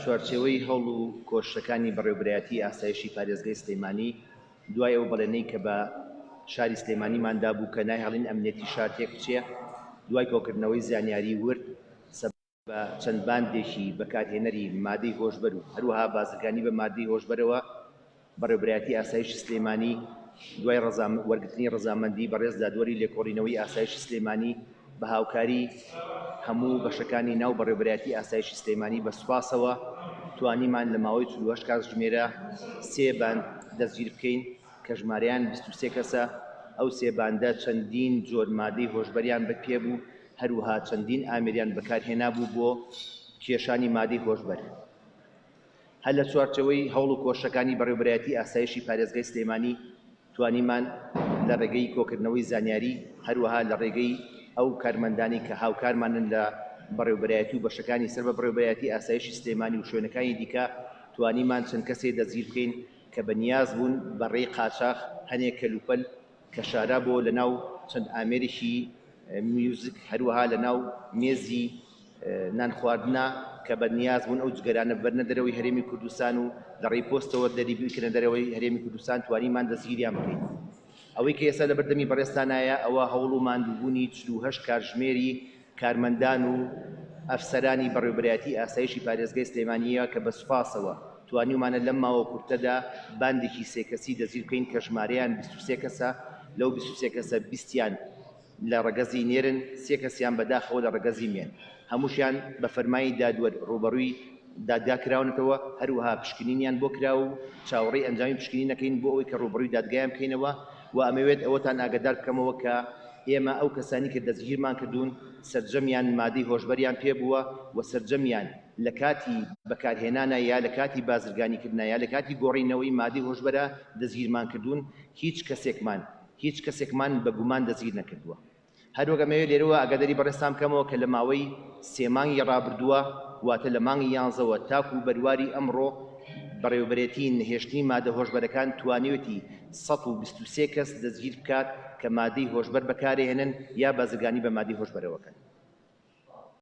چوارچێوەی هەوڵ و کۆششەکانی بەڕێوەبەرایەتی ئاسایشی پارێزگای سلێمانی، دوای ئەو بەڵێنەی کە بە شاری سلێمانیمان دابوو کە نایهڵین ئەمنیەتی شار تێکبچێ، دوای کۆکردنەوەی زانیاری ورد سەبارەت بە چەند باندێکی بەکارهێنەری مادەی هۆشبەر و هەروەها بازرگانی بە مادەی هۆشبەرەوە، بەڕێوبەرایەتی ئاسایشی سلێمانی دوای وەرگرتنی ڕەزامەندی بەڕێز دادوەری لێکۆڵینەوەی ئاسایشی سلێمانی بە هاوکاری هەموو بەشەکانی ناو بەڕێوبەرایەتی ئاسایشی سلێمانی بە سوپاسەوە توانیمان لە ماوەی 48 کاتژمێرە سێ باند دەستگیر بکەین کە ژمارەیان 23 کەسە. ئەو سێ باندە چەندین جۆر مادەی هۆشبەریان بە پێ بوو، هەروەها چەندین ئامێریان بەکارهێنابوو بۆ کێشانی مادەی هۆشبەر. هەر لە چوارچێوەی هەوڵ و کۆششەکانی بەڕێوەبەرایەتی ئاسایشی پارێزگای سلێمانی توانیمان لە ڕێگەی کۆکردنەوەی زانیاری هەروەها لە ڕێگەی ئەو کارمەندانەی کە هاوکارمانن لە بەڕێوەبەرایەتی و بەشەکانی سەر بە بەڕێوەبەرایەتی ئاسایشی سلێمانی و شوێنەکانی دیکە توانیمان چەند کەسێ دەستگیر بکەین کە بە نیاز بوون بە ڕێی قاچاخ هەنێ کەلوپەل کە شارابۆوە لە ناو چەند ئامێرێکی میوزک هەروەها لە ناو مێزی نان خواردنا کە بە نیاز بوون ئەو جگەرانە ببەرنە دەرەوەی هەرێمی کوردستان و لە ڕێی پۆستەوە دەری بکەنە دەرەوەی هەرێمی کوردستان توانیمان دەستگیریان بکەین. ئەوەی کە ئێستا لەبەردەمی بەڕێزتانایە ئەوە هەوڵ و ماندووبوونی 48 کاتژمێری کارمەندان و ئەفسەرانی بەڕێوەبەرایەتی ئاسایشی پارێزگای سلێمانییە کە بە سوپاسەوە توانیومانە لەم ماوە کورتەدا باندێکی سێ کەسی دەستگیر بکەین کە ژمارەیان 23 کەسە، لەو 23 کەسە بیستیان لە ڕەگەزی نێرن، سێ کەسیان بەداخەوە لە ڕەگەزی مێن. هەمووشیان بە فەرمانی دادوەر ڕووبەڕووی دادگا کراونەتەوە، هەروەها پشکنینیان بۆ کراوە و چاوەڕێی ئەنجامی پشکنینەکەین بۆ ئەوەی کە ڕووبەڕووی دادگایان بکەینەوە و ئەمەوێت ئەوەتان ئاگادار بکەمەوە کە ئێمە ئەو کەسانی کە دەستگیرمان کردوون سەرجەمیان مادەی هۆشبەریان پێ بووە و سەرجەمیان لە کاتی بەکارهێنانا یا لە کاتی بازرگانیکردنا یا لە کاتی گۆڕینەوەی مادەی هۆشبەرا دەستگیرمان کردوون، هیچ کەسێکمان هیچ کەسێکمان بە گومان دەستگیر نەکردووە. هەروەک ئەمەوێت لێرەوە ئاگاداری بەڕێزتان بکەمەوە کە لە ماوەی سێ مانگی ڕابردووە واتە لە مانگی یانزەوە تاکوو بەرواری ئەمڕۆ بەڕێوەبەرێتی نەهێشتنی مادە هۆشبەرەکان توانیوێتی 123 کەس دەستگیر بکات کە مادەی هۆشبەر بەکارێهێنن یا بازرگانی بە مادەی هۆشبەرەوە کەن.